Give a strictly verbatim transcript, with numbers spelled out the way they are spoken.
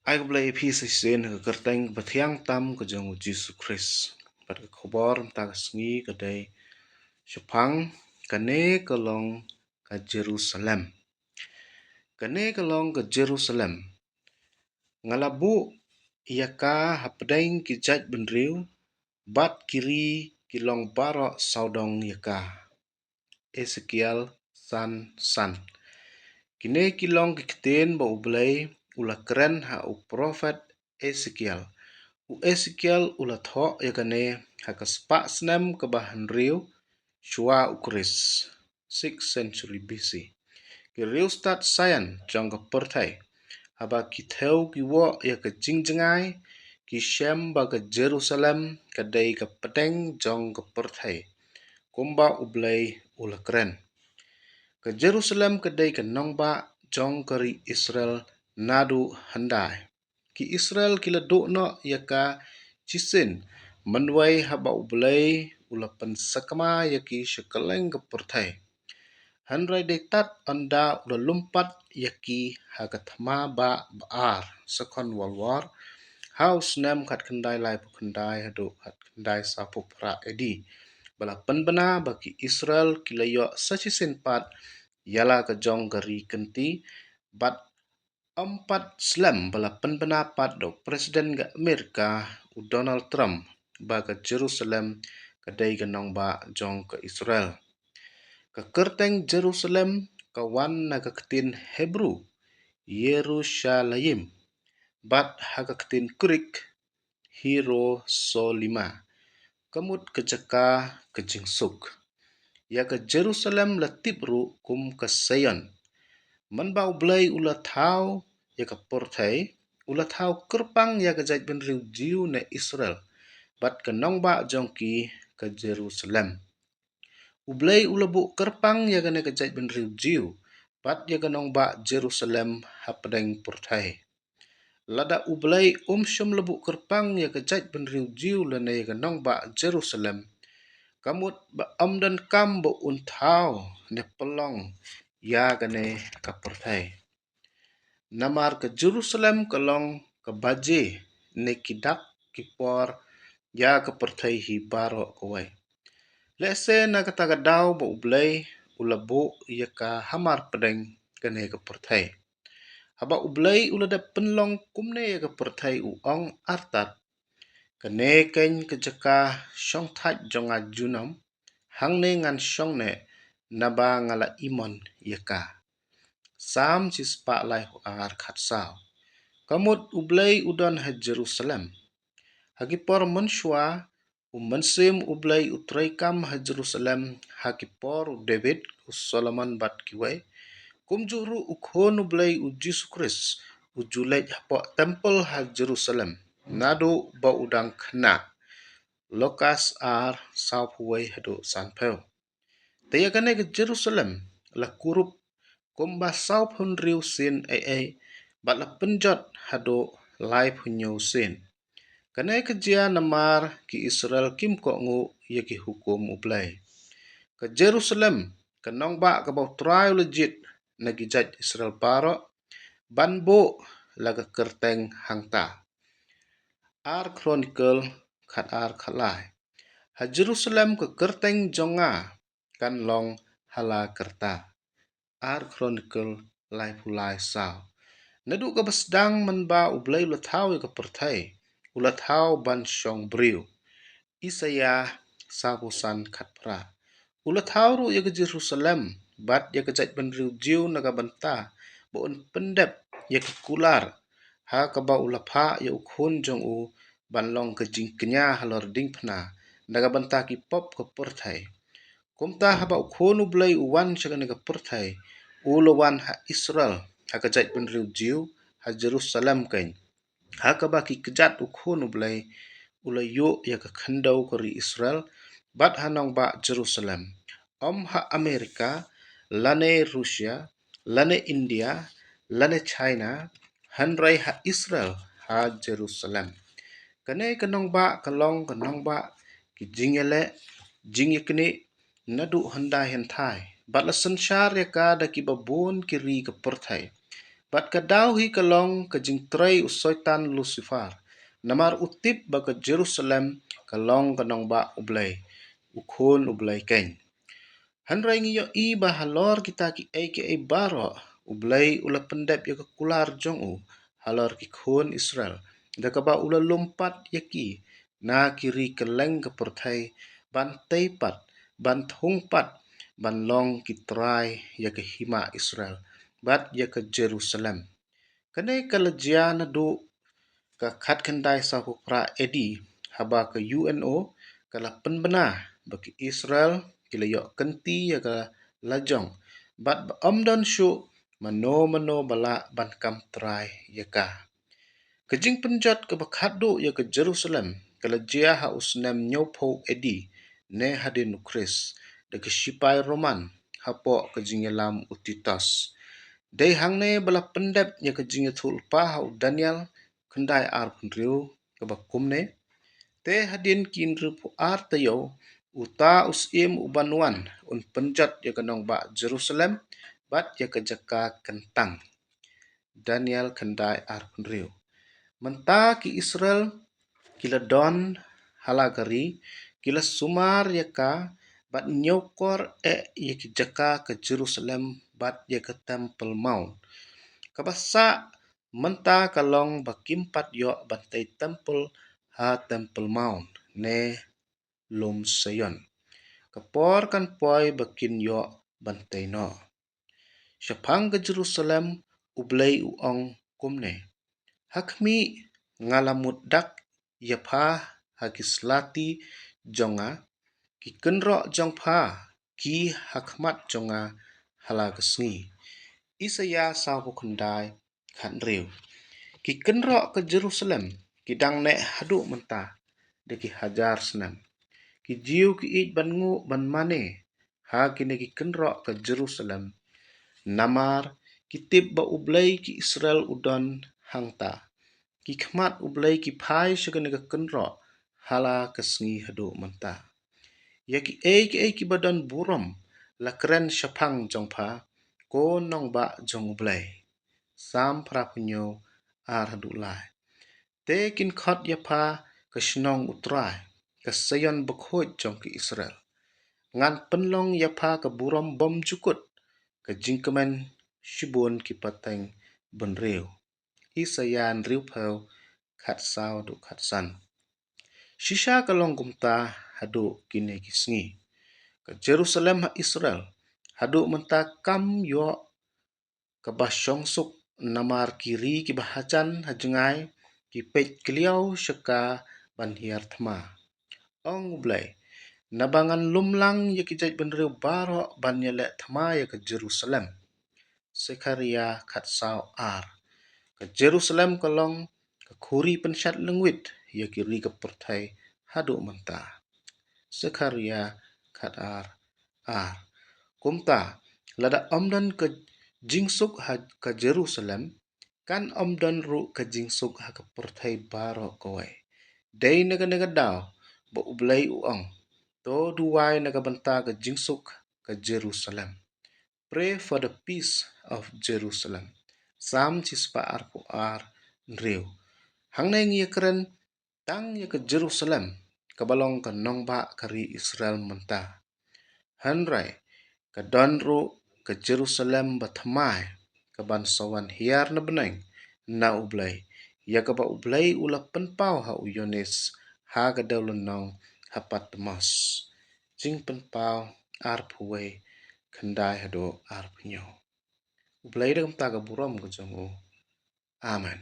Ai ka blei ïa phi sa shisien ha ka kyrteng bathiang tam ka jong u Jisu Khrist. Bad ka khubor mynta ka sngi ka dei shaphang kane ka long ka Jerusalem. Kane ka long ka Jerusalem. Nga la buh ïa ka hapdeng ki jaitbynriew, bad ki ri ki long baroh sawdong ïa ka. Esekiel san san. Kine ki long ki ktien ba U Blei u la kren ha u prophet Esekiel. U Esekiel u la thoh ïa kane ha ka spah snem kaba hynriew shuwa u Khrist, sixth century B C. Ki riewstad Sion jong ka pyrthei, haba ki thew ki woh ïa ka jingjngai, ki shem ba ka Jerusalem ka dei ka pdeng jong ka pyrthei, kumba U Blei u la kren. Ka Jerusalem ka dei ka nongbah jong ka ri Israel naduh hyndai. Ki Israel ki la duh noh ïa ka shisien mynwei haba U Blei u la pynsakma ïa ki sha kylleng ka pyrthei. Hynrei dei tad ynda u la lum pat ïa ki ha ka thma bah ba ar, Second World War, ha u snem khatkhyndai laiphew khyndai haduh khatkhyndai sawphew phra A D, ba la pynbna ba ki Israel ki la ïoh sa shisien pat ïa la ka jong ka ri kynti, bad ym pat slem ba la pynbna pat da u President ka Amerika, u Donald Trump, ba ka Jerusalem ka dei ka nongbah jong ka Israel. Ka kyrteng Jerusalem ka wan na ka ktien Hebrew, Yerushalayim, bad ha ka ktien Greek, Hirosolima, ka mut ka jaka ka jingsuk. Ïa ka Jerusalem la tip ruh kum ka Sion. Mynba U Blei u la thaw ïa ka pyrthei, u la thaw kyrpang ïa ka jaitbynriew Jiw ne Israel, bad ka nongbah jong ki ka Jerusalem. U Blei u la buh kyrpang ïa kane ka jaitbynriew Jiw, bad ïa ka nongbah Jerusalem hapdeng pyrthei. Lada U Blei um shym la buh kyrpang ïa ka jaitbynriew Jiw lane ïa ka nongbah Jerusalem, ka mut ba ym donkam ba un thaw ne pynlong ïa kane ka pyrthei. Namar ka Jerusalem ka long ka baje ne ki dak ki por ïa ka pyrthei hi baroh kawei. Lehse na kata ka daw ba U Blei u la buh ïa ka hamar pdeng kane ka pyrthei. Haba U Blei u la dep pynlong kumne ïa ka pyrthei u ong artat, kane keiñ ka jaka shongthait jong nga junom, hangne ngan shong ne naba nga la imon ïa ka. Salm shispah laiphew ar khatsaw. Ka mut U Blei u don ha Jerusalem. Ha ki por mynshuwa, u Mynsiem U Blei u treikam ha Jerusalem ha ki por u David, u Solomon bad kiwei. Kumjuh ruh u Khun U Blei u Jisu Khrist u ju leit hapoh templ ha Jerusalem naduh ba u dang khynnah. Lukas ar, sawphew wei haduh sanphew. Te ïa kane ka Jerusalem la kurup kumba sawphew hynriew sien ei ei, bad la pynjot haduh laiphew hynñiew sien. Kane ka jia namar ki Israel kim kohnguh ïa ki hukum U Blei. Ka Jerusalem, ka nongbah kaba U Trai u la jied na ki jait Israel baroh, ban buh la ka kyrteng hangta. Ar Chronicle khatar khatlai. Ha Jerusalem ka kyrteng jong nga kan long ha la karta. Ar Chronicle laiphew lai saw. Naduh kaba sdang mynba U Blei u la thaw ïa ka pyrthei, u la thaw ban shong briew. Isaïah sawphew san khatphra. U la thaw ruh ïa ka Jerusalem bad ïa ka jaitbynriew Jiw na ka bynta ba un pyndep ïa ka kular, ha kaba u la phah ïa u Khun jong u ban long ka jingkñia halor diengphna na ka bynta ki pop ka pyrthei. Kumta haba u Khun U Blei u wan sha kane ka pyrthei, u la wan ha Israel, ha ka jaitbynriew Jiw, ha Jerusalem keiñ, ha kaba ki kjat u Khun U Blei u la ïuh ïa ka khyndew ka ri Israel, bad ha nongbah Jerusalem. Ym ha Amerika, lane Russia, lane India, lane China, hynrei ha Israel, ha Jerusalem. Kane ka nongbah ka long ka nongbah ki jingïaleh jingïaknieh naduh hyndai hynthai, bad la synshar ïa ka da kiba bun ki ri ka pyrthei. Bad ka daw hi ka long ka jingtrei u Soitan Lucifer, namar u tip ba ka Jerusalem ka long ka nongbah U Blei, u khun U Blei keiñ. Hynrei ngi ïohi ba halor kita kiei kiei baroh, U Blei u la pyndep ïa ka kular jong u halor ki khun Israel, da kaba u la lum pat ïa ki na ki ri kylleng ka pyrthei, ban tei pat, ban thung pat, ban long ki trai ïa ka hima Israel bad ïa ka Jerusalem. Kane ka la jia naduh ka khatkhyndai sawphew phra A D, haba ka U N O ka la pynbna ba ki Israel ki la ïoh kynti ïa ka lajong, bad ba ym don shuh mano mano ba lah ban kam trai ïa ka. Ka jingpynjot kaba khatduh ïa ka Jerusalem ka la jia ha u snem hynñiewphew A D ne hadien u Khrist, da ka shipai Roman hapoh ka jingïalam u Titus. Dei hangne ba la pyndep ïa ka jingïathuhlypa ha u Daniel khyndai arphew hynriew, kaba kumne: Te hadien ki hynriewphew ar taïew, uta u syiem uban wan un pynjot ïa ka nongbah Jerusalem bad ïa ka jaka kyntang. Daniel khyndai arphew hynriew. Mynta ki Israel ki la don ha la ka ri, ki la sumar ïa ka, bad ñiewkor eh ïa ki jaka ka Jerusalem bad ïa ka Temple Mount. Kaba sah mynta ka long ba kim pat ïoh ban tei temple ha Temple Mount ne lum Sion. Ka por kan poi ba kin ïoh ban tei noh. Shaphang ka Jerusalem U Blei u ong kumne: Ha khmih, nga la mut dak ïa pha ha ki slati jong nga, ki kynroh jong pha ki ha khmat jong nga ha la ka sngi. Isaïah sawphew khyndai, khathynriew. Ki kynroh ka Jerusalem ki dang neh haduh mynta da ki hajar snem. Ki Jiw ki ïeit ban nguh ban mane ha kine ki kynroh ka Jerusalem, namar ki tip ba U Blei ki Israel u don hangta. Ki khmat U Blei ki phai sha kane ka kynroh ha la ka sngi haduh mynta. Ïa kiei kiei kiba don burom la kren shaphang jong pha, ko nongbah jong U Blei. Salm phra phew hynñiew, ar haduh lai. Te kin khot ïa pha ka shnong U Trai, ka Sion bakhuid jong ki Israel. Ngan pynlong ïa pha ka burom bymjukut, ka jingkmen shibun ki pateng bynriew. Isaïah hynriewphew, khatsaw haduh khatsan. Shisha ka long kumta haduh kine ki sngi. Ka Jerusalem ha Israel haduh mynta kam ïoh kaba shong suk, namar ki ri kiba hajan ha jngai ki peit kliaw sha ka ban hiar thma. Ong U Blei: Naba ngan lum lang ïa ki jaitbynriew baroh ban ïaleh thma ïa ka Jerusalem. Sekharïah khatsaw, ar. Ka Jerusalem ka long ka khuri pynshad lyngwit ïa ki ri ka pyrthei haduh mynta. Sekharïah khatar, ar. Kumta, lada ym don ka jingsuk ha ka Jerusalem, kan ym don ruh ka jingsuk ha ka pyrthei baroh kawei. Dei na kane ka daw ba U Blei u ong: To duwai na ka bynta ka jingsuk ka Jerusalem. Pray for the peace of Jerusalem. Salm shispah arphew ar, hynriew. Hangne ngi ïakren tang ïa ka Jerusalem kaba long ka nongbah ka ri Israel mynta. Hynrei ka don ruh ka Jerusalem bathymmai, kaban sa wan hiar na bneng na U Blei, ïa kaba U Blei u la pynpaw ha u Ïoannis ha ka dewlynnong ha Patmos. Jingpynpaw arphew wei, khyndai haduh arphew hynñiew. U Blei da kumta ka burom ka jong u. Amen.